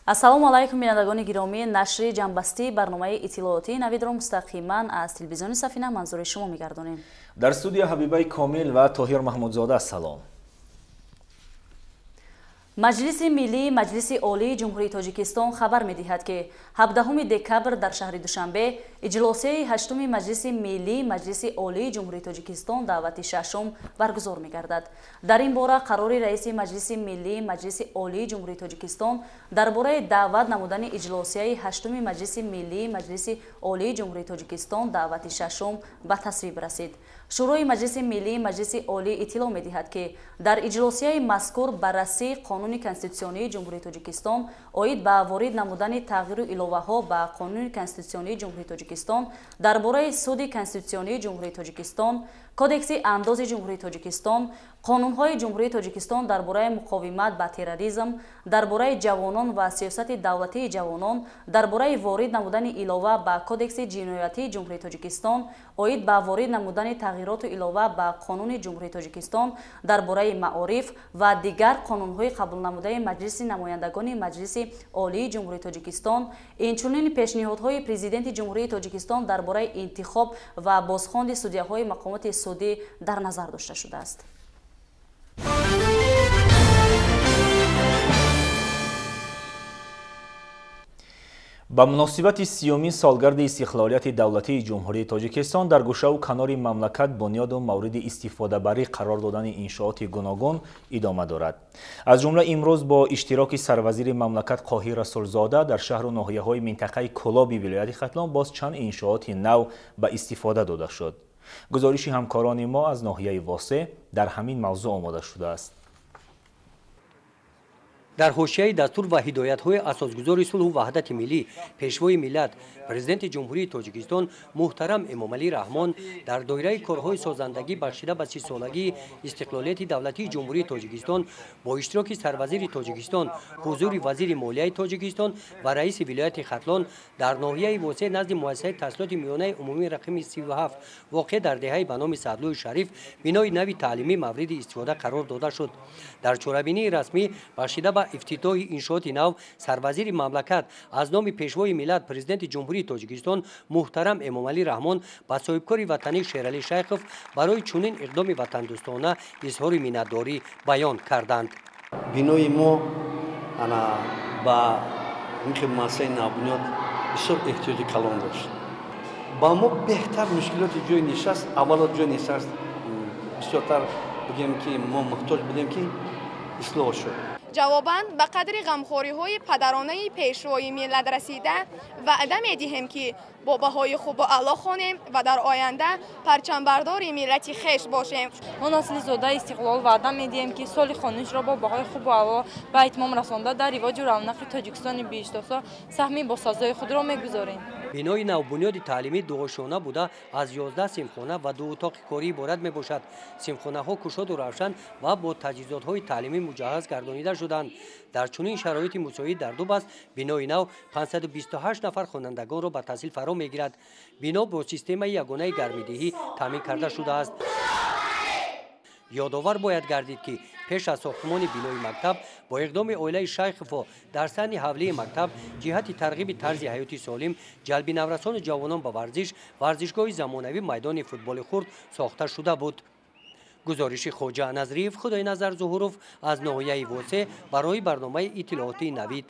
Ассалому алайкум, бинандагони гиромӣ. Нашри ҷамъбастии барномаи иттилоотии Навидро мустақиман аз телевизиони Сафина манзури шумо мегардонем. Дар студия Ҳабибаи Комил ва Тоҳир Маҳмудзода. Салом. Маҷлиси Миллии Маҷлиси Олии Ҷумҳурии Тоҷикистон хабар медиҳад, ки 17 декабр дар шаҳри Душанбе иҷлосияи 8-уми Маҷлиси Миллии Маҷлиси Олии Ҷумҳурии Тоҷикистон даъвати шашум баргузор мегардад. Дар ин бора қарори раиси Маҷлиси Миллии Маҷлиси Олии Ҷумҳурии Тоҷикистон дар бораи даъват намудани иҷлосияи 8-уми Маҷлиси Миллии Маҷлиси Олии Ҷумҳурии Тоҷикистон даъвати шашум ба тасвиб расид. Шӯрои Маҷлиси Миллии Маҷлиси Олӣ иттилоъ медиҳад, ки дар иҷлосияи мазкур баррасии Қонуни Конститутсионии Ҷумҳурии Тоҷикистон оид ба ворид намудани тағйиру иловаҳо ба Қонуни Конститутсионии Ҷумҳурии Тоҷикистон дар бораи Суди Конститутсионии Ҷумҳурии Тоҷикистон, Кодекси андози Ҷумҳурии Тоҷикистон, қонунҳои Ҷумҳурии Тоҷикистон дар бораи муқовимат ба терроризм, дар бораи ҷавонон ва сиёсати давлатии ҷавонон, дар бораи ворид намудани илова ба Кодекси ҷиноятии Ҷумҳурии Тоҷикистон оид ба ворид намудани тағйироту илова ба Қонуни Ҷумҳурии Тоҷикистон дар бораи маориф ва дигар қонунҳои қабулнамудаи Маҷлиси намояндагони Маҷлиси Олии Ҷумҳурии Тоҷикистон, инчунин пешниҳодҳои Президенти Ҷумҳурии Тоҷикистон дар бораи интихоб ва бозхонди судяҳои мақомоти судӣ дар назар дошта шудааст. Ба муносибати 30-умин солгарди истиқлолияти давлатии Ҷумҳурии Тоҷикистон дар гӯшаву канори мамлакат бунёду мавриди истифодабарӣ қарор додани иншооти гуногун идома дорад. Аз ҷумла имрӯз бо иштироки сарвазири мамлакат Қоҳир Расулзода дар шаҳру ноҳияҳои минтақаи Кӯлоби вилояти Хатлон боз чанд иншооти нав ба истифода дода шуд. Гузориши ҳамкорони мо аз ноҳияи Восеъ дар ҳамин мавзӯъ омода шудааст. Дар ҳошияи дастур ва ҳидоятҳои асосгузори сулҳу ваҳдати миллӣ, пешвои миллат, Президенти Ҷумҳурии Тоҷикистон муҳтарам Эмомалӣ Раҳмон дар доираи корҳои созандагӣ бахшида ба 30-солагии истиқлолияти давлатии Ҷумҳурии Тоҷикистон бо иштироки сарвазири Тоҷикистон, ҳузури вазири молияи Тоҷикистон ва раиси вилояти Хатлон дар ноҳияи Восеъ назди муассисаи таҳсилоти миёнаи умумии рақами 37 воқеъ дар деҳаи ба номи Саъдлуи Шариф бинои нави таълимӣ мавриди истифода қарор дода шуд. Дар чорабинии расмӣ бахшида ба ифтитоҳи иншооти нав сарвазири мамлакат аз номи пешвои миллат, Президенти Ҷумҳурии Тоҷикистон муҳтарам Эмомалӣ Раҳмон ба соҳибкори ватанӣ Шералӣ Шайхов барои чунин иқдоми ватандӯстона изҳори миннатдорӣ баён карданд. Бинои мо ана ба инхел муассисаи навбунёд бисёр эҳтиёҷи калон дошт. Ба мо беҳтар мушкилоти ҷои нишаст, аввало ҷои нишаст бисёртар бигем ки мо муҳтоҷ будем ки ислоҳ шуд. Ҷавобан ба қадри ғамхориҳои падаронаи пешвои миллат расида ваъда медиҳем, ки бо баҳои хубу аъло хонем ва дар оянда парчамбардори миллати хеш бошем. Мо насли зодаи истиқлол ваъда медиҳем, ки соли хонишро бо баҳои хубу аъло ба итмом расонда дар ривоҷу равнақи Тоҷикистони биҳиштосо саҳми босазои худро мегузорем. Бинои навбунёди таълимӣ дуошона буда аз 11 синфхона ва 2 утоқи корӣ иборат мебошад. Синфхонаҳо кушоду равшан ва бо таҷҳизотҳои таълимӣ муҷаҳҳаз гардонида шуданд. Дар чунин шароити мусоид дар ду баст бинои нав 528 нафар хонандагонро ба таҳсил фаро мегирад. Бино бо системаи ягонаи гармидиҳӣ таъмин карда шудааст. Ёдовар бояд гардид, ки пеш аз сохтмони бинои мактаб бо иқдоми оилаи Шайховҳо дар саҳни ҳавлии мактаб ҷиҳати тарғиби тарзи ҳаёти солим, ҷалби наврасону ҷавонон ба варзиш, варзишгоҳи замонавӣ майдони футболи хурд сохта шуда буд. Гузориши Хоҷа Назриев, Худойназар Зуҳуров аз ноҳияи Восеъ барои барномаи иттилоотии Навид.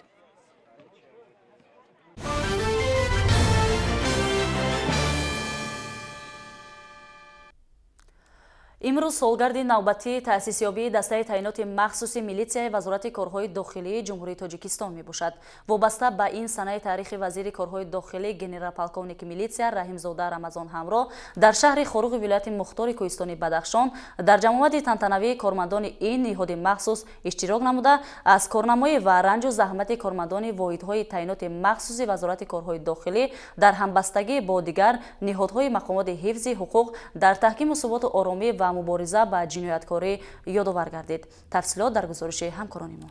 Имрӯз солгарди навбатии таъсисёбии дастаи таъиноти махсуси милитсияи Вазорати корҳои дохилии Ҷумҳурии Тоҷикистон мебошад. Вобаста ба ин санаи таърихи вазири корҳои дохилӣ генерал-полковники милитсия Раҳимзода Рамазон ҳамроҳ дар шаҳри Хоруғи вилояти Мухтори Кӯҳистони Бадахшон дар ҷамъомади тантанавии кормандони ин ниҳоди махсус иштирок намуда аз корнамоӣ ва ранҷу заҳмати кормандони воҳидҳои таъиноти махсуси Вазорати корҳои дохилӣ дар ҳамбастагӣ бо дигар ниҳодҳои мақомоти ҳифзи ҳуқуқ дар таҳкиму суботу оромӣ ва мубориза ба ҷинояткорӣ ёдовар гардид. Тафсилот дар гузориши ҳамкорони мо.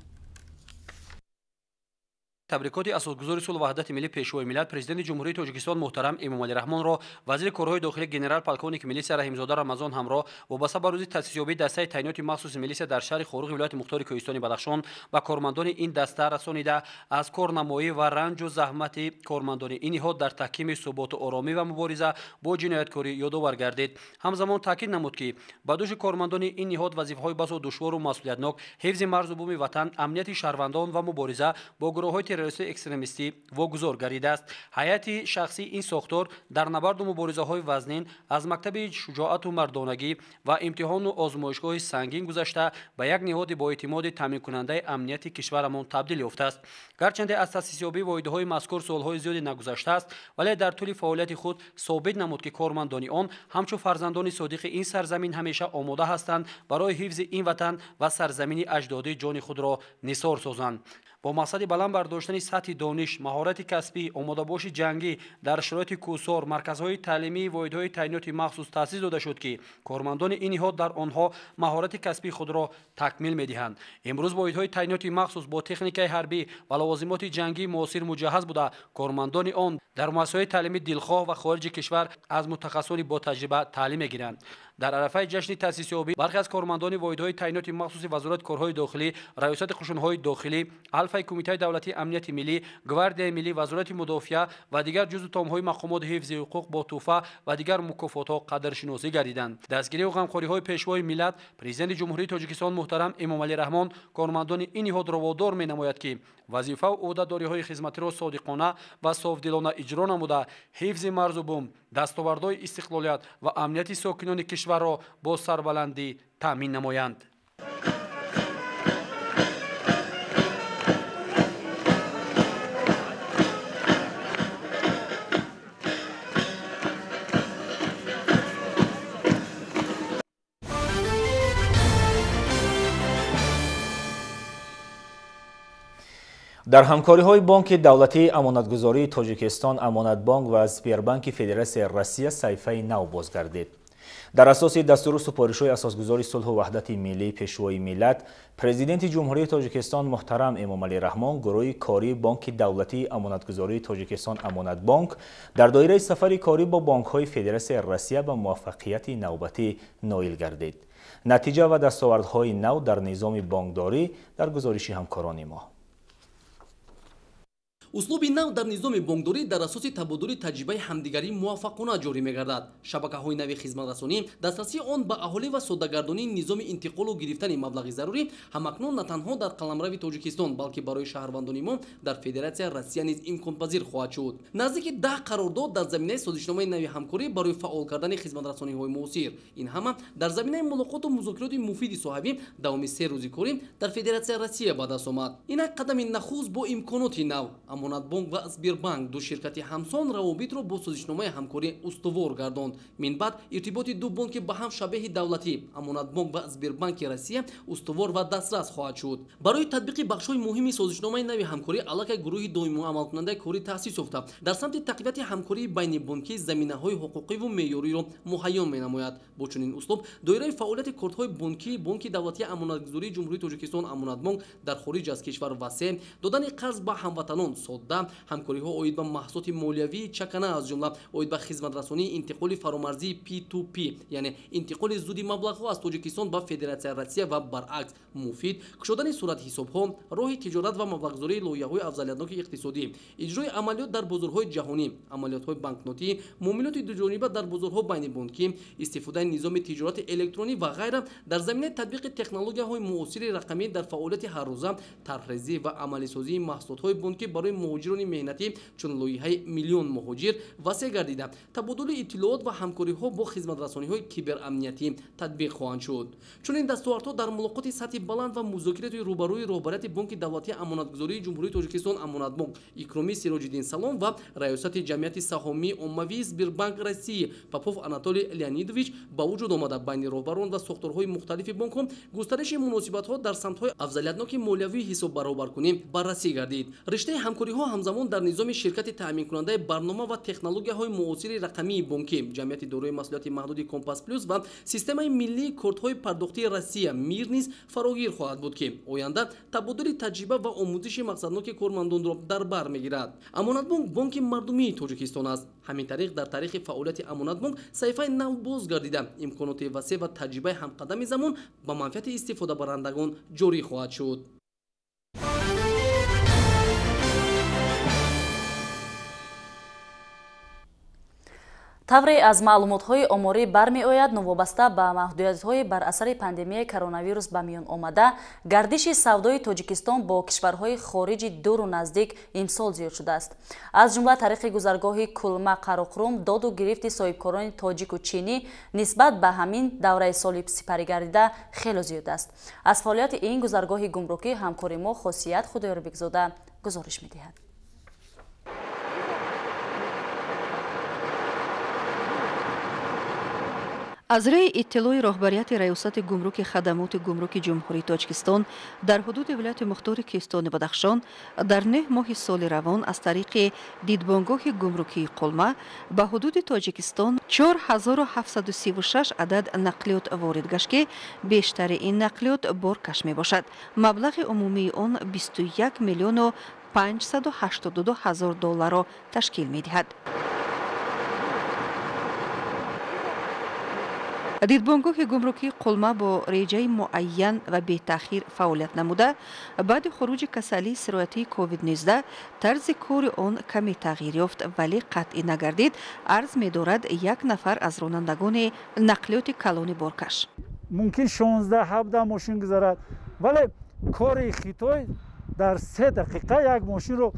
Табрикоти асосгузори сулҳу ваҳдати миллӣ, Пешвои миллат, Президенти Ҷумҳурии Тоҷикистон муҳтарам Эмомалӣ Раҳмонро вазири корҳои дохилӣ генерал-полковник милисия Раҳимзода Рамазон ҳамроҳ вобаста ба рӯзи таъсисёбии дастаи таъиноти махсуси милисия дар шаҳри Хоруғи вилояти мухтори Кӯҳистони Бадахшон ба кормандони ин даста расонида, аз корнамоӣ ва ранҷу заҳмати кормандони ин ниҳод дар таҳкими суботу оромӣ ва мубориза бо ҷинояткорӣ ёдовар гардид. Ҳамзамон таъкид намуд, ки ба дӯши кормандони ин ниҳод вазифаҳои басо душвору масъулиятнок, ҳифзи марзу буми ватан, амнияти шаҳрвандон ва мубориза бо гурӯҳҳои террористии экстремистӣ вогузор гардидааст. Ҳайати шахсии ин сохтор дар набарду муборизаҳои вазнин аз мактаби шуҷоату мардонагӣ ва имтиҳону озмоишгоҳи сангин гузашта ба як ниҳоди боэътимоди таъминкунандаи амнияти кишварамон табдил ёфтааст. Гарчанде аз таъсисёбии воҳидҳои мазкур солҳои зиёде нагузаштааст, вале дар тӯли фаъолияти худ собит намуд, ки кормандони он ҳамчун фарзандони содиқи ин сарзамин ҳамеша омода ҳастанд барои ҳифзи ин ватан ва сарзамини аҷдодӣ ҷони худро нисор созанд. Бо мақсади баланд бардоштани сатҳи дониш, маҳорати касбӣ, омодабоши ҷангӣ дар шароити кӯҳсор, марказҳои таълимии воҳидҳои таъиноти махсус таъсис дода шуд, ки кормандони ин ниҳод дар онҳо маҳорати касбии худро такмил медиҳанд. Имрӯз воҳидҳои таъиноти махсус бо техникаи ҳарбӣ ва лавозимоти ҷангии муосир муҷаҳҳаз буда, кормандони он дар муассисаҳои таълимии дилхоҳ ва хориҷи кишвар аз мутахассисони ботаҷриба таълим мегиранд. Дар арафаи ҷашни таъсисёбӣ бархе аз кормандони воҳидҳои таъиноти махсуси Вазорати корҳои дохилӣ, Раёсати қушунҳои дохилӣ, Алфаи Кумитаи давлатии амнияти миллӣ, Гвардияи миллӣ, Вазорати мудофиа ва дигар ҷузъу томҳои мақомоти ҳифзи ҳуқуқ бо тӯҳфа ва дигар мукофотҳо қадршиносӣ гардиданд. Дастгирию ғамхориҳои Пешвои миллат, Президенти Ҷумҳурии Тоҷикистон муҳтарам Эмомалӣ Раҳмон кормандони ин ниҳодро водор менамояд, ки вазифаву ӯҳдадориҳои хизматиро содиқона ва софдилона иҷро намуда, ҳифзи марзу бум, дастовардҳои истиқлолият ва амнияти сокинони кишварро бо сарбаландӣ таъмин намоянд. Дар ҳамкориҳои Бонки давлатии амонатгузории Тоҷикистон, Амонатбонк ва Сбербанки Федератсияи Россия саҳифаи нав бозгардид. Дар асоси дастуру супоришҳои асосгузори сулҳу ваҳдати миллӣ, Пешвои миллат, Президенти Ҷумҳурии Тоҷикистон муҳтарам Эмомалӣ Раҳмон, гурӯҳи кории Бонки давлатии амонатгузории Тоҷикистон, Амонатбонк дар доираи сафари корӣ бо бонкҳои Федератсияи Россия ба муваффақияти навбатӣ ноил гардид. Натиҷа ва дастовардҳои нав дар низоми бонкдорӣ дар гузориши ҳамкорони мо. Услуби нав дар низоми бонкдорӣ дар асоси табодули таҷрибаи ҳамдигарӣ муваффақона ҷорӣ мегардад. Шабакаҳои нави хизматрасонӣ, дастрасии он ба аҳолӣ ва соддагардонии низоми интиқолу гирифтани маблағи зарурӣ ҳамакнун на танҳо дар қаламрави Тоҷикистон, балки барои шаҳрвандони мо дар Федератсияи Россия низ имконпазир хоҳад шуд. Наздики 10 қарордод дар заминаи созишномаи нави ҳамкорӣ барои фаъол кардани хизматрасониҳои муосир. Ин ҳама дар заминаи мулоқоту музокироти муфиди соҳавӣ давоми 3 рӯзи корӣ дар Федератсияи Россия ба даст омад. Инак қадами нахуст бо имконоти нав. Амонатбонк ва Сбербанк ду ширкати ҳамсон равобитро бо созишномаи ҳамкорӣ устувор гардонд. Минбаъд иртиботи ду бонки ба ҳам шабеҳи давлатӣ Амонатбонк ва Сбербанки Россия устувор ва дастрас хоҳад шуд. Барои татбиқи бахшҳои муҳими созишномаи нави ҳамкорӣ аллакай гурӯҳи доиму амалкунандаи корӣ таъсис ёфта, дар самти тақвияти ҳамкории байнибонкӣ заминаҳои ҳуқуқиву меъёриро муҳайё менамояд. Бо чунин услуб доираи фаъолияти кортҳои бонкии Бонки давлатии амонатгузории Ҷумҳурии Тоҷикистон Амонатбонк дар хориҷ аз кишвар васеъ, додани қарз ба ҳамватанон содда, ҳамкориҳо оид ба маҳсулоти молиявии чакана, аз ҷумла оид ба хизматрасонии интиқоли фаромарзии P2P, яъне интиқоли зуди маблағҳо аз Тоҷикистон ба Федератсияи Россия ва баръакс, муфид кушодани суратҳисобҳо, роҳи тиҷорат ва маблағгузории лоиҳаҳои афзалиятноки иқтисодӣ, иҷрои амалиёт дар бозорҳои ҷаҳонӣ, амалиётҳои банкнотӣ, муомилоти дуҷониба дар бозорҳо байнибонкӣ, истифодаи низоми тиҷорати электронӣ ва ғайра дар заминаи татбиқи технологияҳои муосири рақамӣ дар фаъолияти ҳаррӯза, тарҳрезӣ ва амалисозии маҳсулотҳои бонкӣ барои муҳоҷирони меҳнатӣ чун лоиҳаи миллион муҳоҷир васеъ гардида, табодули иттилоот ва ҳамкориҳо бо хизматрасониҳои киберамниятӣ татбиқ хоҳанд шуд. Чунин дастовардҳо дар мулоқоти сатҳи баланд ва музокироти рӯбарӯи роҳбарияти Бонки давлатии амонатгузории Ҷумҳурии Тоҷикистон Амонатбонк Икромӣ Сироҷиддин Салом ва раёсати ҷамъияти саҳомии оммавии Сбербанк России Попов Анатолий Леонидович ба вуҷуд омада, байни роҳбарон ва сохторҳои мухталифи бонкҳо густариши муносибатҳо дар самтҳои афзалиятноки молиявии ҳисоббаробаркунӣ баррасӣ гардид. Риштаи ҳамкориҳои Ҳамкориҳо ҳамзамон дар низоми ширкати таъминкунандаи барнома ва технологияҳои муосири рақамии бонкӣ, ҷамъияти дорои масъулияти маҳдуди Компас Плюс ва системаи миллии кортҳои пардохтии Россия Мир низ фарогир хоҳад буд, ки оянда табодули таҷриба ва омӯзиши мақсадноки кормандонро дар бар мегирад. Амонатбонк бонки мардумии Тоҷикистон аст. Ҳамин тариқ дар таърихи фаъолияти Амонатбонк саҳифаи нав боз гардида, имконоти васеъ ва таҷрибаи ҳамқадами замон ба манфиати истифодабарандагон ҷорӣ хоҳад шуд. Тавре аз маълумотҳои оморӣ бармеояд, новобаста ба маҳдудиятҳои бар асари пандемияи коронавирус ба миён омада, гардиши савдои Тоҷикистон бо кишварҳои хориҷи дуру наздик имсол зиёд шудааст. Аз ҷумла тариқи гузаргоҳи Кулма Қароқрум доду гирифти соҳибкорони тоҷику чинӣ нисбат ба ҳамин давраи соли сипарӣ гардида хело зиёд аст. Аз фаъолияти ин гузаргоҳи гумрукӣ ҳамкори мо Хосият Худоёрбекзода гузориш медиҳад. Аз рӯи иттилои роҳбарияти Раёсати гумруки хадамоти гумруки Ҷумҳурии Тоҷикистон дар ҳудуди вилояти мухтори Кӯҳистони Бадахшон дар 9 моҳи соли равон аз тариқи дидбонгоҳи гумрукии Қулма ба ҳудуди Тоҷикистон 4736 адад нақлиёт ворид гашт, ки бештари ин нақлиёт боркаш мебошад. Маблағи умумии он 21 миллиону 582 ҳазор долларро ташкил медиҳад. Дидбонгоҳи гумрукии Қулма бо реҷаи муайян ва бетаъхир фаъолият намуда, баъди хуруҷи касалии сироятии COVID-19 тарзи кори он каме тағйир ёфт, вале қатъӣ нагардид, арз медорад як нафар аз ронандагони нақлиёти калони боркаш. Мумкин 16-17 мошин гузарад, вале кори Хитой дар 3 дақиқа як мошинро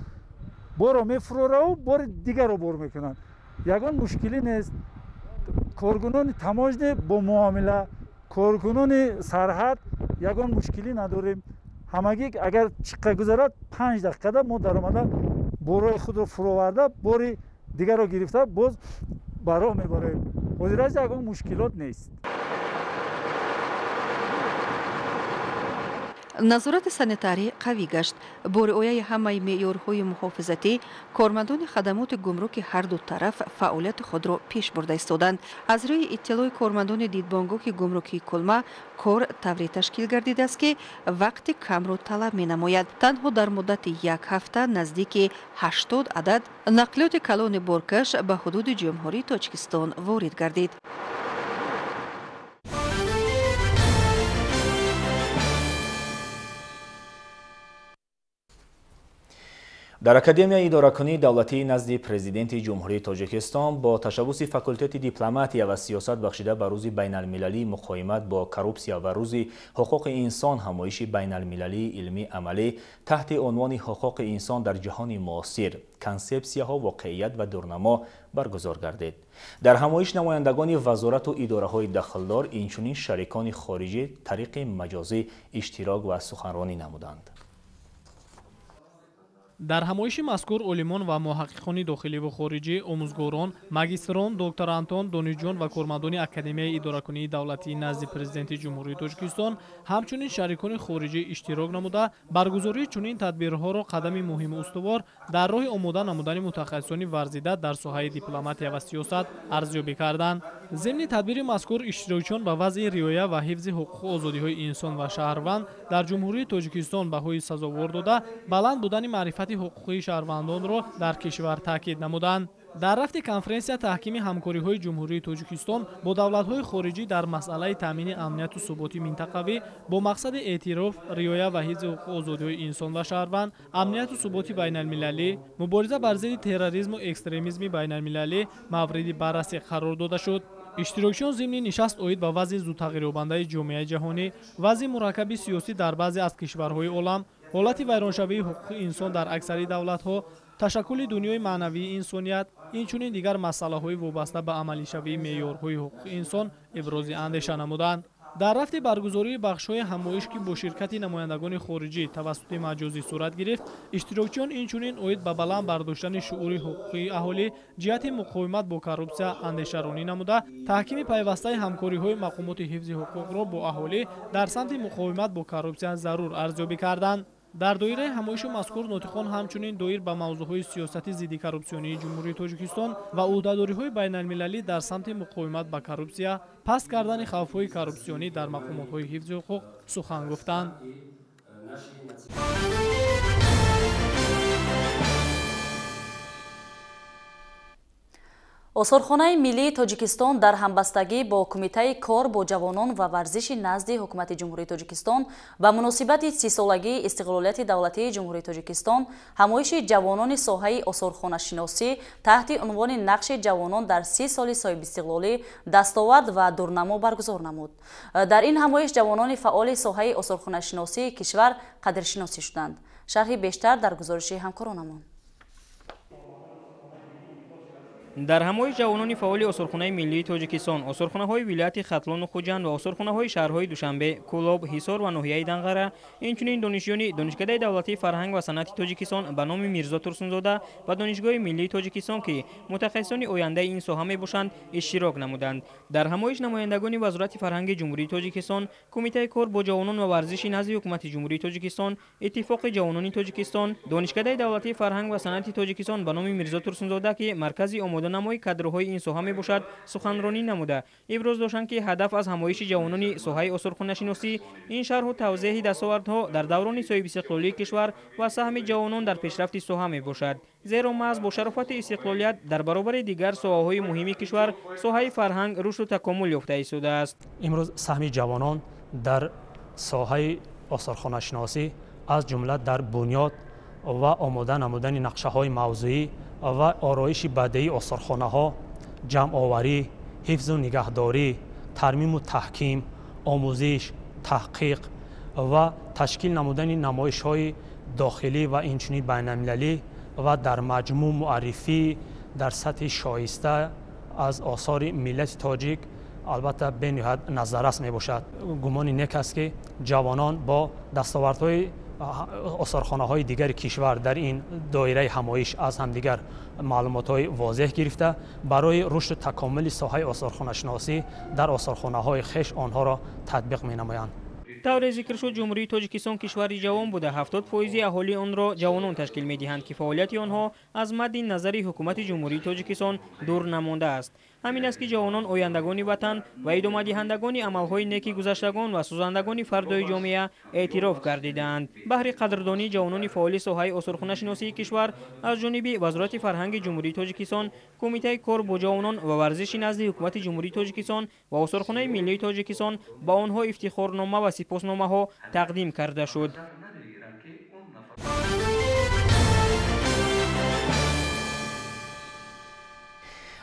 боро мефурораву бори дигарро бор мекунанд. Ягон мушкилӣ нест. Коркунони таможни бо муомила, коркунони сарҳад ягон мушкилӣ надорем. Ҳамагӣ агар чиққа гузарад 5 дақиқада мо даромада борои худро фуроварда, бори дигарро гирифта боз ба роҳ мебароем. Ҳозираз ягон мушкилот нест. Назорати санитарӣ қавӣ гашт. Бо риояи ҳамаи меъёрҳои муҳофизатӣ кормандони хадамоти гумруки ҳарду тараф фаъолияти худро пеш бурда истоданд. Аз рӯи иттилои кормандони дидбонгоҳи гумрукии Кулма кор тавре ташкил гардидааст, ки вақти камро талаб менамояд. Танҳо дар муддати як ҳафта наздики 80 адад нақлиёти калони боркаш ба ҳудуди Ҷумҳурии Тоҷикистон ворид гардид. Дар Академияи идоракунии давлатии назди Президенти Ҷумҳурии Тоҷикистон бо ташаббуси факултети дипломатия ва сиёсат бахшида ба рӯзи байналмилалии муқоимат бо коррупсия ва рӯзи ҳуқуқи инсон ҳамоиши байналмилалии илмӣ амалӣ таҳти унвони ҳуқуқи инсон дар ҷаҳони муосир, консепсияҳо, воқеият ва дурнамо баргузор гардид. Дар ҳамоиш намояндагони вазорату идораҳои дахлдор, инчунин шарикони хориҷӣ тариқи маҷозӣ иштирок ва суханронӣ намуданд. Дар ҳамоиши мазкур олимон ва муҳаққиқони дохиливу хориҷӣ, омӯзгорон, магистрон, докторантон, донишҷӯён ва кормандони Академияи идоракунии давлатии назди Президенти Ҷумҳурии Тоҷикистон, ҳамчунин шарикони хориҷӣ иштирок намуда, баргузории чунин тадбирҳоро қадами муҳиму устувор дар роҳи омода намудани мутахассисони варзида дар соҳаи дипломатия ва сиёсат арзёбӣ карданд. Зимни тадбири мазкур иштирокчиён ба вазъи риоя ва ҳифзи ҳуқуқу озодиҳои инсон ва шаҳрванд дар Ҷумҳурии Тоҷикистон баҳои сазовор дода, баланд будани маърифати ҳуқуқии шаҳрвандонро дар кишвар таъкид намуданд. Дар рафти конференсия таҳкими ҳамкориҳои Ҷумҳурии Тоҷикистон бо давлатҳои хориҷӣ дар масъалаи таъмини амнияту суботи минтақавӣ бо мақсади эътироф, риоя ва ҳифзи ҳуқуқу озодиҳои инсон ва шаҳрванд, амнияту суботи байналмилалӣ, мубориза бар зидди терроризму экстремизми байналмилалӣ мавриди баррасӣ қарор дода шуд. Иштирокчиён зимни нишаст оид ба вазъи зудтағйирёбандаи ҷомеаи ҷаҳонӣ, вазъи мураккаби сиёсӣ дар баъзе аз кишварҳои олам, ҳолати вайроншавии ҳуқуқи инсон дар аксари давлатҳо, ташаккули дунёи маънавии инсоният, инчунин дигар масъалаҳои вобаста ба амалишавии меъёрҳои ҳуқуқи инсон ибрози андеша намуданд. Дар рафти баргузории бахшҳои ҳамоиш, ки бо ширкати намояндагони хориҷӣ тавассути маҷозӣ сурат гирифт, иштирокчиён инчунин оид ба баланд бардоштани шуъури ҳуқуқии аҳолӣ ҷиҳати муқовимат бо коррупсия андешаронӣ намуда, таҳкими пайвастаи ҳамкориҳои мақомоти ҳифзи ҳуқуқро бо аҳолӣ дар самти муқовимат бо коррупсия зарур арзёбӣ карданд. Дар доираи ҳамоиши мазкур нотиқон ҳамчунин доир ба мавзӯъҳои сиёсати зидди коррупсионии Ҷумҳурии Тоҷикистон ва ӯҳдадориҳои байналмилалӣ дар самти муқовимат ба коррупсия, паст кардани хавфҳои коррупсионӣ дар мақомотҳои ҳифзи ҳуқуқ сухан гуфтанд. Осорхонаи миллии Тоҷикистон дар ҳамбастагӣ бо Кумитаи кор бо ҷавонон ва варзиши назди Ҳукумати Ҷумҳурии Тоҷикистон ба муносибати 30-солагии истиқлолияти давлатии Ҷумҳурии Тоҷикистон ҳамоиши ҷавонони соҳаи осорхонашиносӣ таҳти унвони нақши ҷавонон дар 30 соли соҳибистиқлолӣ дастовард ва дурнамо баргузор намуд. Дар ин ҳамоиш ҷавонони фаъоли соҳаи осорхонашиносии кишвар қадршиносӣ шуданд. Шарҳи бештар дар гузориши ҳамкоронамон. Дар ҳамоиш ҷавонони фаъоли осорхонаи миллии Тоҷикистон, осорхонаҳои вилояти Хатлону Хуҷанд ва осорхонаҳои шаҳрҳои Душанбе, Кӯлоб, Ҳисор ва ноҳияи Данғара, инчунин донишҷӯёни Донишкадаи давлатии фарҳанг ва санъати Тоҷикистон ба номи Мирзо Турсунзода ва Донишгоҳи миллии Тоҷикистон, ки мутахассисони ояндаи ин соҳа мебошанд, иштирок намуданд. Дар ҳамоиш намояндагони Вазорати фарҳанги Ҷумҳурии Тоҷикистон, Кумитаи кор бо ҷавонон ва варзиши назди Ҳукумати Ҷумҳурии Тоҷикистон, Иттифоқи ҷавонони Тоҷикистон, Донишкадаи давлатии фарҳанг ва санъати Тоҷикистон ба номи Мирзо Турсунзода, ки маркази омоданамои кадрҳои ин соҳа мебошад, суханронӣ намуда иброз доштанд, ки ҳадаф аз ҳамоиши ҷавонони соҳаи осорхонашиносӣ ин шарҳу тавзеҳи дастовардҳо дар даврони соҳибистиқлолии кишвар ва саҳми ҷавонон дар пешрафти соҳа мебошад. Зеро маҳз бо шарофати истиқлолият дар баробари дигар соҳаҳои муҳими кишвар соҳаи фарҳанг рушду такомул ёфта истодааст. Имрӯз саҳми ҷавонон дар соҳаи осорхонашиносӣ, аз ҷумла дар бунёд ва омода намудани нақшаҳои мавзӯӣ ва ороиши бадеии осорхонаҳо, ҷамъоварӣ, ҳифзу нигаҳдорӣ, тармиму таҳким, омӯзиш, таҳқиқ ва ташкил намудани намоишҳои дохилӣ ва инчунин байналмилалӣ ва дар маҷмӯъ муаррифӣ дар сатҳи шоиста аз осори миллати тоҷик албатта бениҳоят назаррас мебошад. Гумони нек аст, ки ҷавонон бо дастовардҳои осорхонаҳои дигари кишвар дар ин доираи ҳамоиш аз ҳамдигар маълумотҳои возеҳ гирифта барои рушду такомули соҳаи осорхонашиносӣ дар осорхонаҳои хеш онҳоро татбиқ менамоянд. Тавре зикр шуд, Ҷумҳурии Тоҷикистон кишвари ҷавон буда, 70% аҳолии онро ҷавонон ташкил медиҳанд, ки фаъолияти онҳо аз мадди назари Ҳукумати Ҷумҳурии Тоҷикистон дур намондааст. Ҳамин аст, ки ҷавонон ояндагони ватан ва идомадиҳандагони амалҳои неки гузаштагон ва созандагони фардои ҷомеа эътироф гардидаанд. Баҳри қадрдонии ҷавонони фаъоли соҳаи осорхонашиносии кишвар аз ҷониби Вазорати фарҳанги Ҷумҳурии Тоҷикистон, Кумитаи кор бо ҷавонон ва варзиши назди Ҳукумати Ҷумҳурии Тоҷикистон ва Осорхонаи миллии Тоҷикистон ба онҳо ифтихорнома ва сипосномаҳо тақдим карда шуд.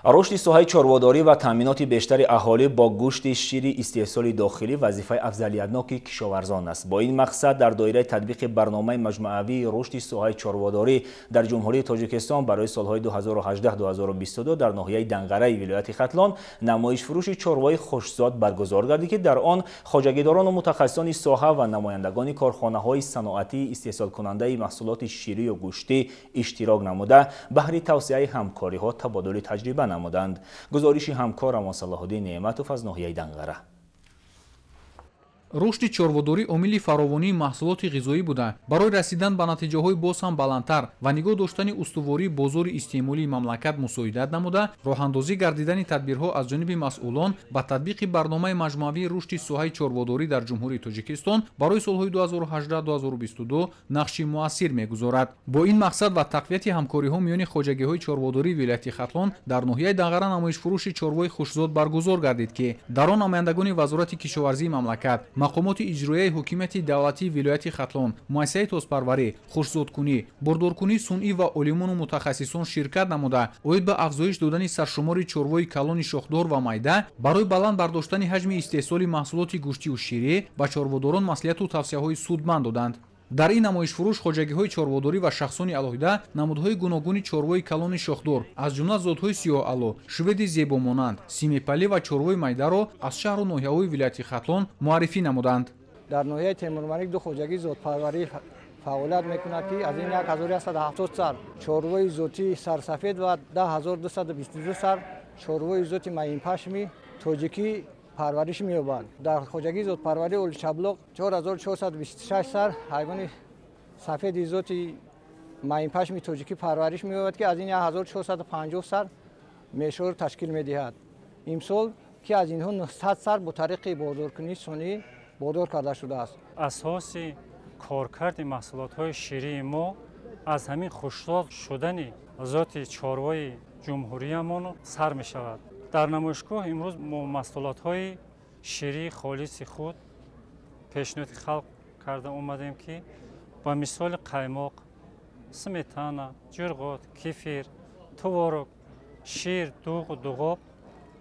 Рушди соҳаи чорводорӣ ва таъминоти бештари аҳолӣ бо гӯшти шири истеҳсоли дохилӣ вазифаи афзалиятноки кишоварзон аст. Бо ин мақсад дар доираи татбиқи барномаи маҷмӯавии рушди соҳаи чорводорӣ дар Ҷумҳурии Тоҷикистон барои солҳои 2018-2022 дар ноҳияи Данғараи вилояти Хатлон намоишфурӯши чорвои хушзод баргузор гардид, ки дар он хоҷагидорону мутахассисони соҳа ва намояндагони корхонаҳои саноатии истеҳсолкунандаи маҳсулоти ширию гӯштӣ иштирок намуда баҳри тавсеаи ҳамкориҳо табодули таҷриба намуданд. Гузориши ҳамкорамон Салоҳуддин Неъматов аз ноҳияи Данғара. Рушди чорводорӣ омили фаровонии маҳсулоти ғизоӣ буда, барои расидан ба натиҷаҳои боз ҳам баландтар ва нигоҳ доштани устувории бозори истеъмолии мамлакат мусоидат намуда, роҳандозӣ гардидани тадбирҳо аз ҷониби масъулон ба татбиқи барномаи маҷмӯавии рушди соҳаи чорводорӣ дар Ҷумҳурии Тоҷикистон барои солҳои 2018-2022 нақши муассир мегузорад. Бо ин мақсад ва тақвияти ҳамкориҳо миёни хоҷагиҳои чорводории вилояти Хатлон дар ноҳияи Данғара намоишфурӯши чорвои хушзод баргузор гардид, ки дар он намояндагони Вазорати кишоварзии мамлакат, мақомоти иҷроияи ҳукумати давлатии вилояти Хатлон, муассисаи тозпарварӣ, хушзодкунӣ, бордоркунии сунъӣ ва олимону мутахассисон ширкат намуда, оид ба афзоиш додани саршумори чорвои калони шохдор ва майда барои баланд бардоштани ҳаҷми истеҳсоли маҳсулоти гӯштию ширӣ ба чорводорон маслиҳату тавсияҳои судманд доданд. Дар ин намоишфурӯш хоҷагиҳои чорводорӣ ва шахсони алоҳида намудҳои гуногуни чорвои калони шохдор, аз ҷумла зодҳои сиёҳаъло, шведи зебомонанд, симепалӣ ва чорвои майдаро аз шаҳру ноҳияҳои вилояти Хатлон муаррифӣ намуданд. Дар ноҳияи Темурмалик ду хоҷагии зодпарварӣ фаъолият мекунад, ки аз ин 1170 сар чорвои зотии сарсафед ва 10222 сар чорвои зоти маинпашми тоҷикӣ парвариш меёбанд. Дар хоҷагии зодпарварии Оличаблоқ 4426 сар ҳайвони сафеди зоти маинпашми тоҷикӣ парвариш меёбад, ки аз ин 1450 сар мешор ташкил медиҳад. Имсол ки аз инҳо 900 сар бо тариқи бордоркунии сунъӣ бордор карда шудааст. Асоси коркарди маҳсулотҳои ширии мо аз ҳамин хушзод шудани зоти чорвои ҷумҳуриямон сар мешавад. Дар намоишгоҳ имрӯз мо маҳсулотҳои ширии холиси худ пешниҳоди халқ карда омадем, ки ба мисоли қаймоқ, сметана, ҷурғот, кефир, творог, шир, дуғу дуғоб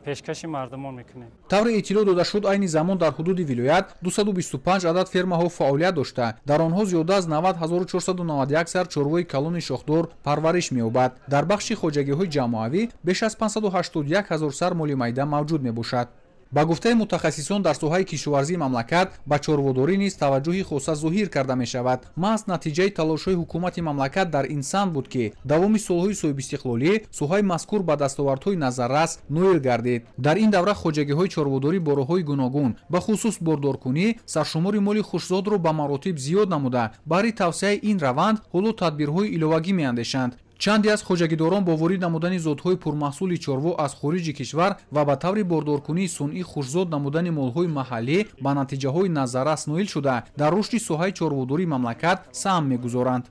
пешкаши мардумон мекунем. Тавре иттилоъ дода шуд, айни замон дар ҳудуди вилоят 225 адад фермаҳо фаъолият дошта, дар онҳо зиёда аз 90491 сар чорвои калони шохдор парвариш меёбад. Дар бахши хоҷагиҳои ҷамоавӣ беш аз 581 ҳазор сар моли майда мавҷуд мебошад. Ба гуфтаи мутахассисон, дар соҳаи кишоварзии мамлакат ба чорводорӣ низ таваҷҷӯҳи хоса зоҳир карда мешавад. Маҳз натиҷаи талошҳои ҳукумати мамлакат дар ин самт буд, ки давоми солҳои соҳибистиқлолӣ соҳаи мазкур ба дастовардҳои назаррас ноил гардид. Дар ин давра хоҷагиҳои чорводорӣ бо роҳҳои гуногун, ба хусус бордоркунӣ, саршумори моли хушзодро ба маротиб зиёд намуда, баҳри тавсеаи ин раванд ҳоло тадбирҳои иловагӣ меандешанд. Чанде аз хоҷагидорон бо ворид намудани зодҳои пурмаҳсули чорво аз хориҷи кишвар ва ба таври бордоркунии сунъӣ хушзод намудани молҳои маҳаллӣ ба натиҷаҳои назаррас ноил шуда, дар рушди соҳаи чорводории мамлакат саҳм мегузоранд.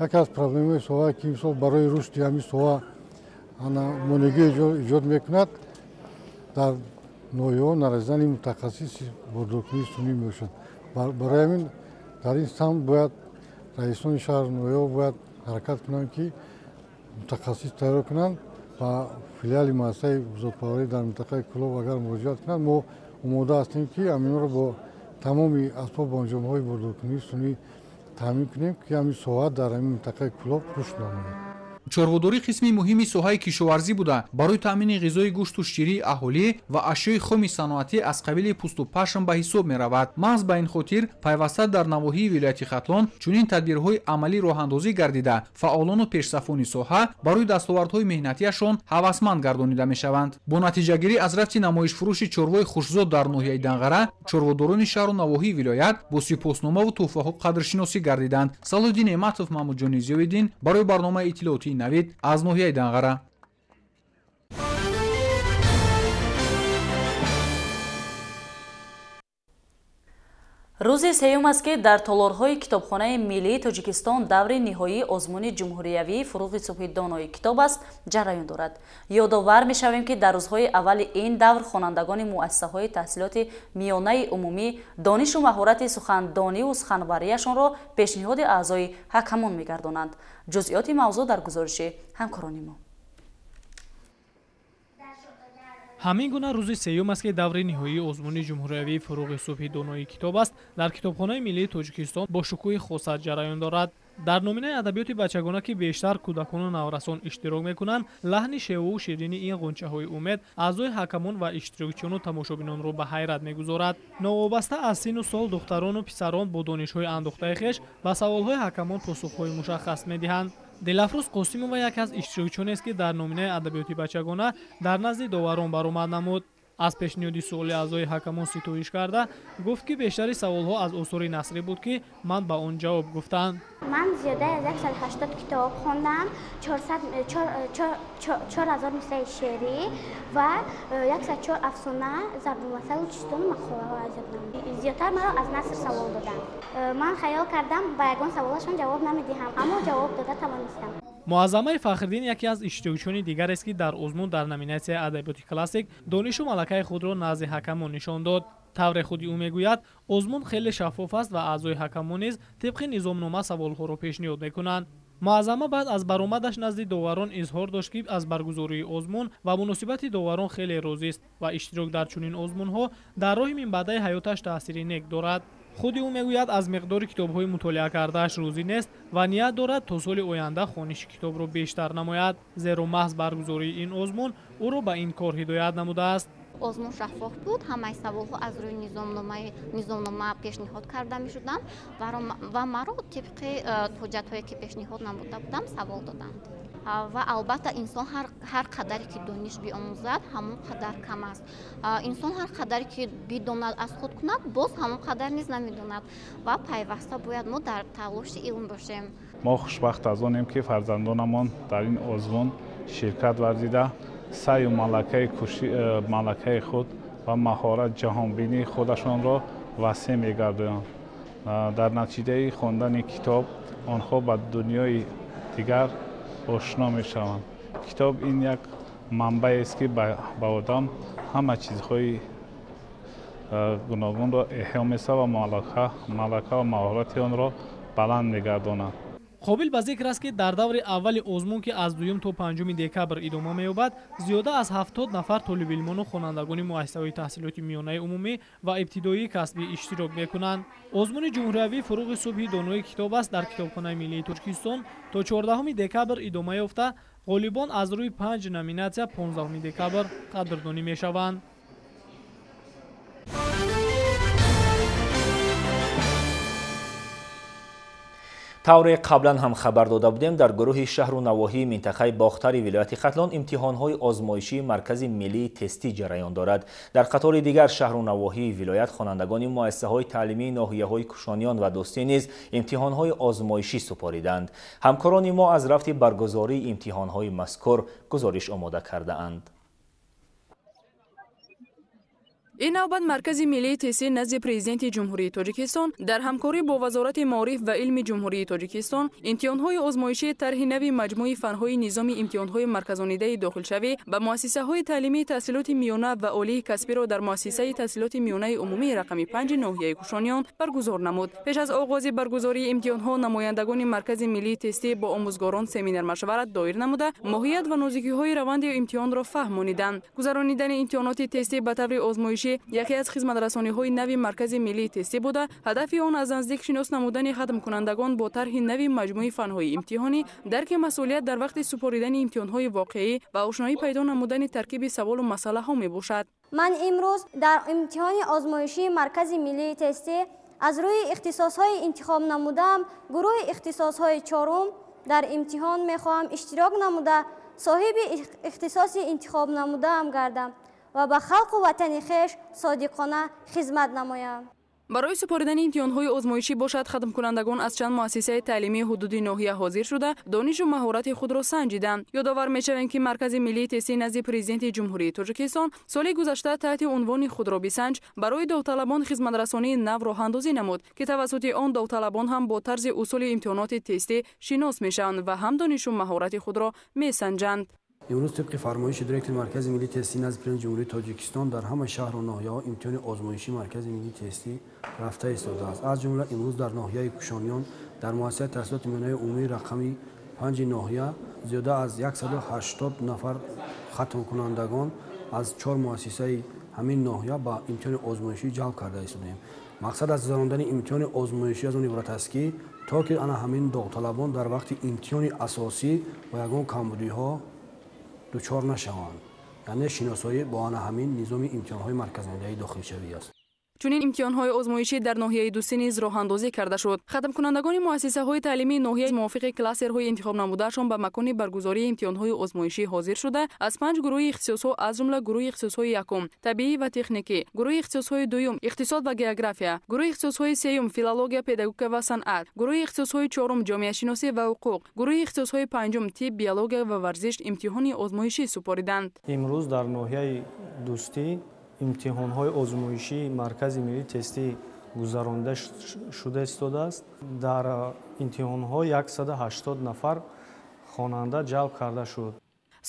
Яке аз проблемаҳои соҳа, ки имсол барои рушди ҳамин соҳа монеъгӣ эҷод мекунад, дар ноҳияҳо нарасидани мутахассиси бордоркунии сунъӣ мебошад. Барои ҳамин дар ин самт бояд раисони шаҳру ноҳияҳо бояд ҳаракат кунанд, ки мутахассис тайёр кунанд ва филиали муассисаи зодпарварӣ дар минтақаи Кӯлоб агар муроҷиат кунанд, мо омода ҳастем, ки ҳаминҳоро бо тамоми асбобу анҷомҳои бордоркунии сунъӣ таъмин кунем, ки ҳамин соҳа дар ҳамин минтақаи Кӯлоб рушд намояд. Чорводорӣ қисми муҳими соҳаи кишоварзӣ буда, барои таъмини ғизои гӯшту ширии аҳолӣ ва ашёи хоми саноатӣ аз қабили пӯсту пашм ба ҳисоб меравад. Маҳз ба ин хотир пайваста дар навоҳии вилояти Хатлон чунин тадбирҳои амалӣ роҳандозӣ гардида, фаъолону пешсафони соҳа барои дастовардҳои меҳнатиашон ҳавасманд гардонида мешаванд. Бо натиҷагирӣ аз рафти намоишфурӯши чорвои хушзод дар ноҳияи Данғара, чорводорони шаҳру навоҳии вилоят бо сипосномаву тӯҳфаҳо қадршиносӣ гардиданд. Салоҳиддин Неъматов, Маҳмудҷони Зиёиддин барои барномаи иттилоотии Навид аз ноҳияи Данғара. Рӯзи сеюм аст, ки дар толорҳои китобхонаи миллии Тоҷикистон даври ниҳоии озмуни ҷумҳуриявии фуруғи субҳи донои китоб аст ҷараён дорад. Ёдовар мешавем, ки дар рӯзҳои аввали ин давр хонандагони муассисаҳои таҳсилоти миёнаи умумӣ донишу маҳорати сухандониву суханварияшонро пешниҳоди аъзои ҳакамон мегардонанд. Ҷузъиёти мавзӯъ дар гузориши ҳамкорони мо. Ҳамин гуна рӯзи сеюм аст, ки даври ниҳоии озмуни ҷумҳуриявии фуруғи субҳи донои китоб аст дар китобхонаи миллии Тоҷикистон бо шукӯҳи хоса ҷараён дорад. Дар номинаи адабиёти бачагона, ки бештар кӯдакону наврасон иштирок мекунанд, лаҳни шевову ширини ин ғунчаҳои умед аъзои ҳакамон ва иштирокчиёну тамошобинонро ба ҳайрат мегузорад. Новобаста аз сину сол, духтарону писарон бо донишҳои андохтаи хеш ба саволҳои ҳакамон посухҳои мушаххас медиҳанд. Дилафрӯз Қосимова яке аз иштирокчионест, ки дар номинаи адабиёти бачагона дар назди доварон баромад намуд. Аз пешниҳоди суоли аъзои ҳакамон ситоиш карда гуфт, ки бештари саволҳо аз осори насрӣ буд, ки ман ба он ҷавоб гуфтам. Ман зиёда аз 180 китоб хондам, 4000 мисраи шеърӣ ва 104 афсона, зарбулмасалу чистону мақолаҳо аз ёд намудам. Зиёдтар маро аз наср савол доданд. Ман хаёл кардам ба ягон саволашон ҷавоб намедиҳам, аммо ҷавоб дода тавонистам. Муаззамаи Фахриддин яке аз иштирокчиёни дигарест, ки дар озмун дар номинатсияи адабиёти классик донишу малакаи худро назди ҳакамон нишон дод. Тавре худи ӯ мегӯяд, озмун хеле шаффоф аст ва аъзои ҳакамон низ тибқи низомнома саволҳоро пешниҳод мекунанд. Муаззама баъд аз баромадаш назди доварон изҳор дошт, ки аз баргузории озмун ва муносибати доварон хеле розист ва иштирок дар чунин озмунҳо дар роҳи минбаъдаи ҳаёташ таъсири нек дорад. Худи ӯ мегӯяд, аз миқдори китобҳои мутолиа кардааш розӣ нест ва ният дорад то соли оянда хониши китобро бештар намояд, зеро маҳз баргузории ин озмун ӯро ба ин кор ҳидоят намудааст. Озмун шаффоф буд, ҳамаи саволҳо аз рӯи низомнома пешниҳод карда мешуданд ва маро тибқи ҳуҷҷатҳое ки пешниҳод намуда будам савол доданд. Ва албатта, инсон ҳар қадаре ки дониш биомӯзад, ҳамон қадар кам аст. Инсон ҳар қадаре ки бидонад, аз худ кунад, боз ҳамон қадар низ намедонад ва пайваста бояд мо дар талоши илм бошем. Мо хушбахт аз онем, ки фарзандонамон дар ин озмун ширкат варзида, саъю малакаи худ ва маҳорат, ҷаҳонбинии худашонро васеъ мегардонанд. Дар натиҷаи хондани китоб онҳо ба дунёи дигар ошно мешаванд. Китоб ин як манбаест, ки ба одам ҳама чизҳои гуногунро эҳё месозад ва малака ва маҳорати онро баланд мегардонад. Қобил ба зикр аст, ки дар даври аввали озмун, ки аз 2 то 5 декабр идома меёбад, зиёда аз 70 нафар толибилмону хонандагони муассисаҳои таҳсилоти миёнаи умумӣ ва ибтидоии касбӣ иштирок мекунанд. Озмуни ҷумҳуриявии «Фуруғи субҳи донои китоб аст» дар Китобхонаи миллии Тоҷикистон то 14 декабр идома ёфта, ғолибон аз рӯи 5 номинатсия 15 декабр қадрдонӣ мешаванд. Тавре қаблан ҳам хабар дода будем, дар гурӯҳи шаҳру навоҳии минтақаи Бохтари вилояти Хатлон имтиҳонҳои озмоишии Маркази миллии тестӣ ҷараён дорад. Дар қатори дигар шаҳру навоҳии вилоят хонандагони муассисаҳои таълимии ноҳияҳои Кушониён ва Дӯстӣ низ имтиҳонҳои озмоишӣ супориданд. Ҳамкорони мо аз рафти баргузории имтиҳонҳои мазкур гузориш омода кардаанд. Ин навбат Маркази миллии тестӣ назди Президенти Ҷумҳурии Тоҷикистон дар ҳамкорӣ бо Вазорати маориф ва илми Ҷумҳурии Тоҷикистон имтиҳонҳои озмоишии тарҳи нави маҷмӯи фанҳои низоми имтиҳонҳои марказонидаи дохилшавӣ ба муассисаҳои таълимии таҳсилоти миёна ва олии касбиро дар муассисаи таҳсилоти миёнаи умумии рақами 5 ноҳияи Кушониён баргузор намуд. Пеш аз оғози баргузории имтиҳонҳо намояндагони Маркази миллии тестӣ бо омӯзгорон семинар-машварат доир намуда, моҳият ва нозикиҳои раванди имтиҳонро фаҳмониданд. Гузаронидани имтиҳоноти тестӣ ба таври озмоишӣ яке аз хизматрасониҳои нави Маркази миллии тестӣ буда, ҳадафи он аз наздик шинос намудани хатмкунандагон бо тарҳи нави маҷмӯи фанҳои имтиҳонӣ, дарки масъулият дар вақти супоридани имтиҳонҳои воқеӣ ва ошноӣ пайдо намудани таркиби саволу масъалаҳо мебошад. Ман имрӯз дар имтиҳони озмоишии Маркази миллии тестӣ аз рӯи ихтисосҳои интихоб намудаам гурӯҳи ихтисосҳои чорум дар имтиҳон мехоҳам иштирок намуда, соҳиби ихтисоси интихоб намудаам гардам ва ба халқу ватани хеш содиқона хизмат намоям. Барои супоридани имтиҳонҳои озмоишӣ бошад, хатмкунандагон аз чанд муассисаи таълимии ҳудуди ноҳия ҳозир шуда, донишу маҳорати худро санҷиданд. Ёдовар мешавем, ки Маркази миллии тестӣ назди Президенти Ҷумҳурии Тоҷикистон соли гузашта таҳти унвони «Худро бисанҷ» барои довталабон хизматрасонии нав роҳандозӣ намуд, ки тавассути он довталабон ҳам бо тарзи усули имтиҳоноти тестӣ шинос мешаванд ва ҳам донишу маҳорати худро месанҷанд. Имрӯз тибқи фармоиши директори Маркази миллии тестӣ назди Президенти Ҷумҳурии Тоҷикистон дар ҳама шаҳру ноҳияҳо имтиҳони озмоишии Маркази миллии тестӣ рафта истодааст. Аз ҷумла имрӯз дар ноҳияи Кушониён дар муассисаи таҳсилоти миёнаи умумии рақами 5 ноҳия зиёда аз 180 нафар хатмкунандагон аз 4 муассисаи ҳамин ноҳия ба имтиҳони озмоишӣ ҷалб карда истодаем. Мақсад аз гузарондани имтиҳони озмоишӣ аз он иборат аст, ки то ки ана ҳамин довталабон дар вақти имтиҳони асосӣ ба ягон камбудиҳо дучор нашаванд, яъне шиносоӣ бо ана ҳамин низоми имтиҳонҳои марказонидаи дохилшавӣ аст. Чунин имтиҳонҳои озмоишӣ дар ноҳияи Дӯстӣ низ роҳандозӣ карда шуд. Хатмкунандагони муассисаҳои таълимии ноҳия мувофиқи кластерҳои интихоб намудаашон ба макони баргузории имтиҳонҳои озмоишӣ ҳозир шуда, аз 5 гурӯҳи ихтисосҳо, аз ҷумла гурӯҳи ихтисосҳои якум табиӣ ва техникӣ, гурӯҳи ихтисосҳои дуюм иқтисод ва география, гурӯҳи ихтисосҳои сеюм филология, педагогика ва санъат, гурӯҳи ихтисосҳои чорум ҷомеашиносӣ ва ҳуқуқ, гурӯҳи ихтисосҳои панҷум тиб, биология ва варзиш имтиҳони озмоишӣ супориданд. Имрӯз дар ноҳияи Дӯстӣ имтиҳонҳои озмоишии Маркази миллии тестӣ гузаронида шуда истодааст. Дар имтиҳонҳо 180 нафар хонанда ҷалб карда шуд.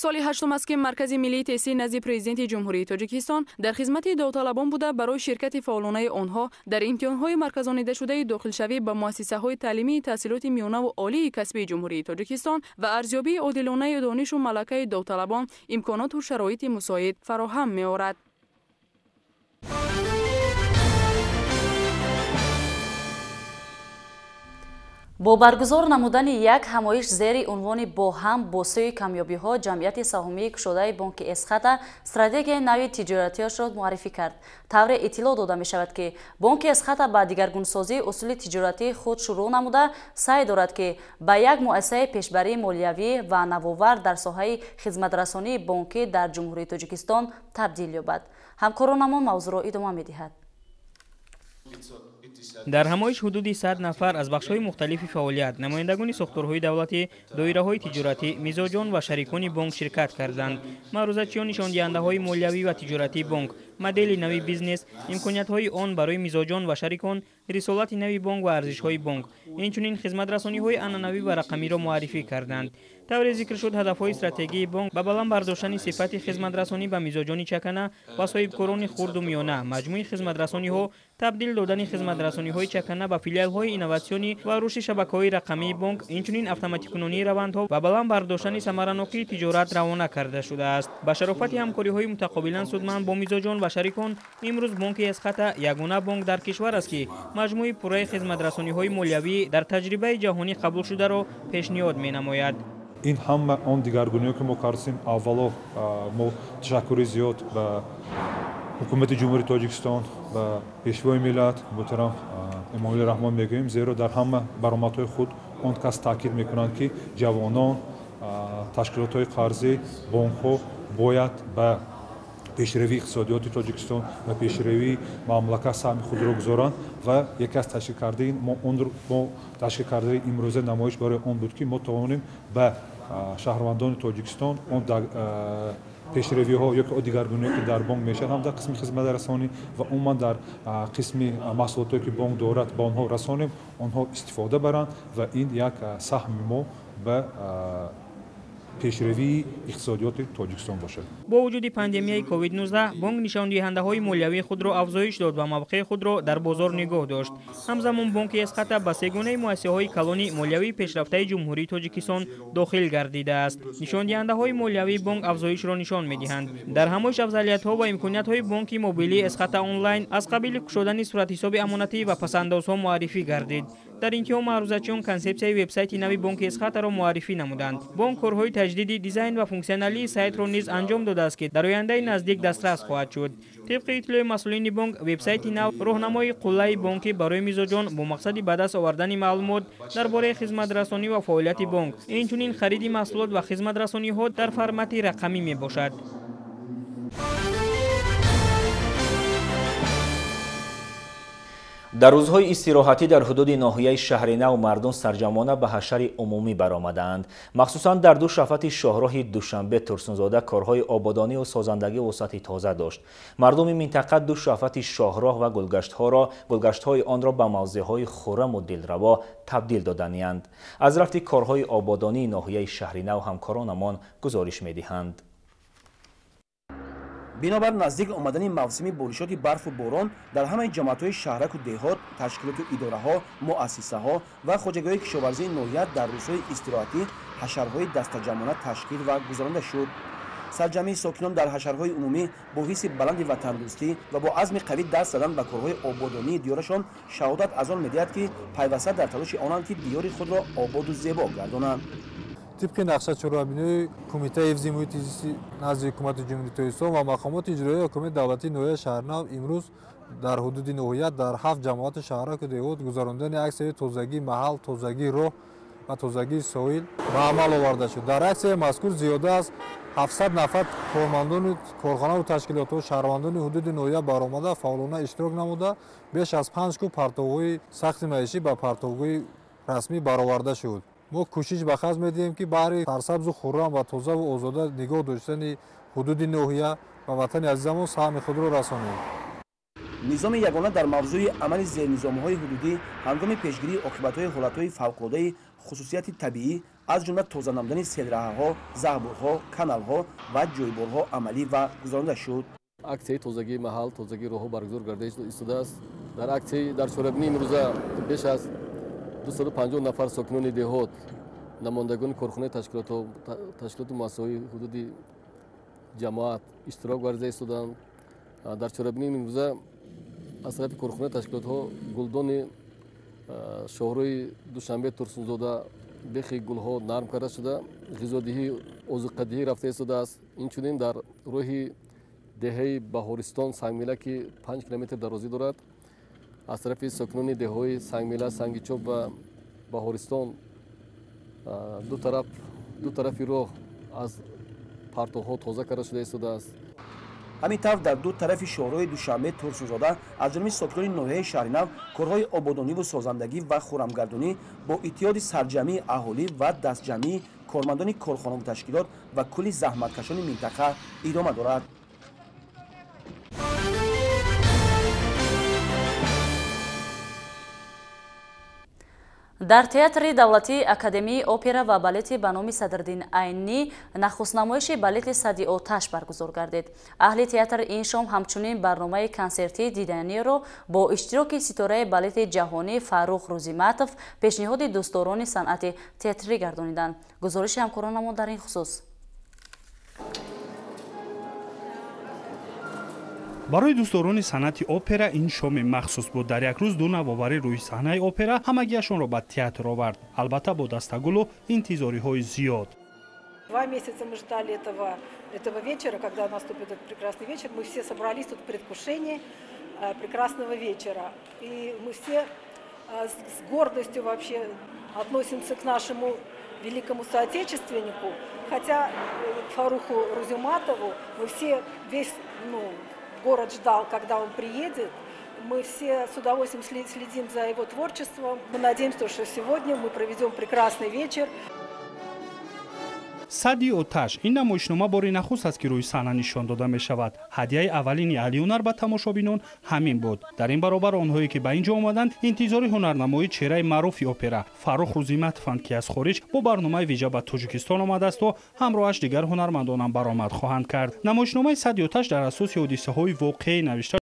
Соли ҳаштум аст, ки Маркази миллии тестӣ назди Президенти Ҷумҳурии Тоҷикистон дар хизмати довталабон буда, барои ширкати фаъолонаи онҳо дар имтиҳонҳои марказонидашудаи дохилшавӣ ба муассисаҳои таълимии таҳсилоти миёнаву олии касбии Ҷумҳурии Тоҷикистон ва арзёбии одилонаи донишу малакаи довталабон имконоту шароити мусоид фароҳам меорад. Бо баргузор намудани як ҳамоиш зери унвони «Бо ҳам бо сӯи камёбиҳо» ҷамъияти саҳомии кушодаи бонки Эсхата стратегияи нави тиҷоратиашро муаррифӣ кард. Тавре иттилоъ дода мешавад, ки бонки Эсхата ба дигаргунсозии усули тиҷоратии худ шурӯъ намуда, саъй дорад, ки ба як муассисаи пешбарии молиявӣ ва навовар дар соҳаи хизматрасонии бонкӣ дар Ҷумҳурии Тоҷикистон табдил ёбад. Ҳамкоронамон мавзӯъро идома медиҳад. Дар ҳамоиш ҳудуди 100 нафар аз бахшҳои мухталифи фаъолият, намояндагони сохторҳои давлатӣ, доираҳои тиҷоратӣ, мизоҷон ва шарикони бонк ширкат карданд. Маърузачиён нишондиҳандаҳои молиявӣ ва тиҷоратии бонк, модели нави бизнес, имкониятҳои он барои мизоҷон ва шарикон, рисолати нави бонк ва арзишҳои бонк, инчунин хизматрасониҳои анъанавӣ ва рақамиро муаррифӣ карданд. Тавре зикр шуд, ҳадафҳои стратегии бонк ба баланд бардоштани сифати хизматрасонӣ ба мизоҷони чакана ва соҳибкорони хурду миёна, маҷмӯи хизматрасониҳо, табдил додани хизматрасониҳои чакана ба филиалҳои инноватсионӣ ва рушди шабакаҳои рақамии бонк, инчунин автоматикунонии равандҳо ва баланд бардоштани самаранокии тиҷорат равона карда шудааст. Ба шарофати ҳамкориҳои мутақобилан судманд бо мизоҷон ва шарикон, имрӯз бонки Эсхата ягона бонк дар кишвар аст, ки маҷмӯи пурраи хизматрасониҳои молиявӣ дар таҷрибаи ҷаҳонӣ қабулшударо пешниҳод менамояд. Ин ҳама он дигаргуниҳо, ки мо кардем, аввало мо ташаккури зиёд ба ҳукумати Ҷумҳурии Тоҷикистон, ба Пешвои миллат муҳтарам Эмомалӣ Раҳмон мегӯем, зеро дар ҳама баромадҳои худ он кас таъкид мекунанд, ки ҷавонон, ташкилотҳои қарзӣ, бонкҳо бояд ба пешравии иқтисодиёти Тоҷикистон ва пешравии мамлакат саҳми худро гузоранд. Ва яке аз ташкил кардаи мо ташкил кардаи имрӯза намоиш барои он буд, ки мо тавонем ба шаҳрвандони Тоҷикистон он пешравиҳо ё ки дигаргуниҳо, ки дар бонк мешавад, ҳам дар қисми хизматрасонӣ ва умуман дар қисми маҳсулотое, ки бонк дорад, ба онҳо расонем, онҳо истифода баранд ва ин як саҳми мо ба пешравии иқтисодиёти Тоҷикистон бошад. Бо вуҷуди пандемияи COVID-19 бонк нишондиҳандаҳои молиявии худро афзоиш дод ва мавқеи худро дар бозор нигоҳ дошт. Ҳамзамон бонки Эсхата ба сегонаи муассисаҳои калони молиявии пешрафтаи Ҷумҳурии Тоҷикистон дохил гардидааст. Нишондиҳандаҳои молиявии бонк афзоишро нишон медиҳанд. Дар ҳамоиш афзалиятҳо ва имкониятҳои бонки мобилии Эсхата онлайн аз қабили кушодани суратҳисоби амонатӣ ва пасандозҳо муаррифӣ гардид. Дар интиҳо маърузачиён консепсияи вебсайти нави бонки Эсхатаро муаррифӣ намуданд. Бонк корҳои таҷдиди дизайн ва функсионалии сайтро низ анҷом додааст, ки дар ояндаи наздик дастрас хоҳад шуд. Тибқи иттилои масъулини бонк, вебсайти нав роҳнамои қуллаи бонкӣ барои мизоҷон бо мақсади ба даст овардани маълумот дар бораи хизматрасонӣ ва фаъолияти бонк, инчунин хариди маҳсулот ва хизматрасониҳо дар формати рақамӣ мебошад. Дар рӯзҳои истироҳатӣ дар ҳудуди ноҳияи Шаҳринав мардум сарҷамъона ба ҳашари умумӣ баромадаанд. Махсусан дар ду шафати шоҳроҳи Душанбе Турсунзода корҳои ободониву созандагӣ вусъати тоза дошт. Мардуми минтақа ду шафати шоҳроҳ ва гулгаштҳои онро ба мавзеъҳои хурраму дилраво табдил доданианд. Аз рафти корҳои ободонии ноҳияи Шаҳринав ҳамкоронамон гузориш медиҳанд. Бинобар наздик омадани мавсими боришоти барфу борон дар ҳамаи ҷамоатҳои шаҳраку деҳот, ташкилоту идораҳо, муассисаҳо ва хоҷагиҳои кишоварзии ноҳия дар рӯзҳои истироҳатӣ ҳашарҳои дастаҷамъона ташкил ва гузаронда шуд. Сарҷамъии сокинон дар ҳашарҳои умумӣ бо ҳисси баланди ватандӯстӣ ва бо азми қавӣ даст задан ба корҳои ободонии диёрашон шаҳодат аз он медиҳад, ки пайваста дар талоши онанд, ки диёри худро ободу зебо гардонанд. Тибқи нақша чорабиниҳои Кумитаи ҳифзи муҳити зисти назди Ҳукумати Ҷумҳурии Тоҷикистон ва мақомоти иҷроияи ҳокимияти давлатии ноҳияи Шаҳринав имрӯз дар ҳудуди ноҳия дар 7 ҷамоати шаҳраку деҳот гузарондани аксияи тозагии маҳал, тозагии роҳ ва тозагии соҳил ба амал оварда шуд. Дар аксияи мазкур зиёда аз 700 нафар кормандони корхонаву ташкилотҳо, шаҳрвандони ҳудуди ноҳия баромада фаъолона иштирок намуда, беш аз 5 куб партовҳои сахти маишӣ ба партовгоҳи расмӣ бароварда шуд. Мо кӯшиш ба харҷ медиҳем, ки баҳри сарсабзу хуррам ва тозаву озода нигоҳ доштани ҳудуди ноҳия ва ватани азизамон саҳми худро расонем. Низоми ягона дар мавзӯи амали зернизомҳои ҳудудӣ ҳангоми пешгирии оқибатҳои ҳолатҳои фавқулодаи хусусияти табиӣ, аз ҷумла тоза намудани селраҳаҳо, заҳбурҳо, каналҳо ва ҷойборҳо амалӣ ва гузаронида шуд. Аксияи тозагии маҳал, тозагии роҳҳо баргузор гардида истодааст. Дар аксияи дар чорабинии имрӯза беш аз 250 нафар сокинони деҳот, намояндагони корхонаи ташкилоту муассисаҳои ҳудуди ҷамоат иштирок варзида истоданд. Дар чорабинии имрӯза аз тарафи корхонаи ташкилотҳо гулдони Шоҳрои Душанбе Турсунзода бехи гулҳо нарм карда шуда, ғизодиҳӣ, озуқадиҳӣ рафта истодааст. Инчунин дар роҳи деҳаи Баҳористон Сангмила, ки 5 километр дарозӣ дорад, аз тарафи сокинони деҳҳои Сангмила, Сангичоб ва Баҳористон ду тарафи роҳ аз партовҳо тоза карда шуда истодааст. Ҳамин тавр дар ду тарафи шоҳрои Душанбе Турсунзода аз ҷониби сокинони ноҳияи Шаҳринав корҳои ободониву созандагӣ ва хӯрамгардонӣ бо иттиҳоди сарҷамъии аҳолӣ ва дастҷамъии кормандони корхонаву ташкилот ва кулли заҳматкашони минтақа идома дорад. Дар театри давлатии Академияи опера ва балети ба номи Садриддин Айнӣ нахустнамоиши балети Сади оташ баргузор гардид. Аҳли театр ин шом ҳамчунин барномаи консертии диданиро бо иштироки ситораи балети ҷаҳонӣ Фаррух Рӯзиматов пешниҳоди дӯстдорони санъати театрӣ гардониданд. Гузориши ҳамкоронамон дар ин хусус. Барои дӯстдорони санъати опера ин шоми махсус буд. Дар як рӯз ду навоварӣ рӯи саҳнаи опера ҳамагиашонро ба театр овард, албатта бо дастагулу интизориҳои зиёд. 2 месяца мы ждали этого вечера, когда наступит этот прекрасный вечер. Мы все собрались тут в предвкушении прекрасного вечера. И мы все с гордостью вообще относимся к нашему великому соотечественнику. Хотя Фарруху Рузиматову мы все, весь, город ждал, когда он приедет. Мы все с удовольствием следим за его творчеством. Мы надеемся, что сегодня мы проведем прекрасный вечер. Сади оташ ин намоишнома бори нахуст аст, ки рӯи саҳна нишон дода мешавад. Ҳадияи аввалини аҳли ҳунар ба тамошобинон ҳамин буд. Дар ин баробар онҳое ки ба ин ҷо омаданд, интизори ҳунарнамоии чеҳраи маъруфи опера Фаррух Рӯзиматованд, ки аз хориҷ бо барномаи вижа ба Тоҷикистон омадааст ва ҳамроҳаш дигар ҳунармандонам баромад хоҳанд кард. Намоишномаи Сади оташ дар асоси ҳодисаҳои воқеӣ навишта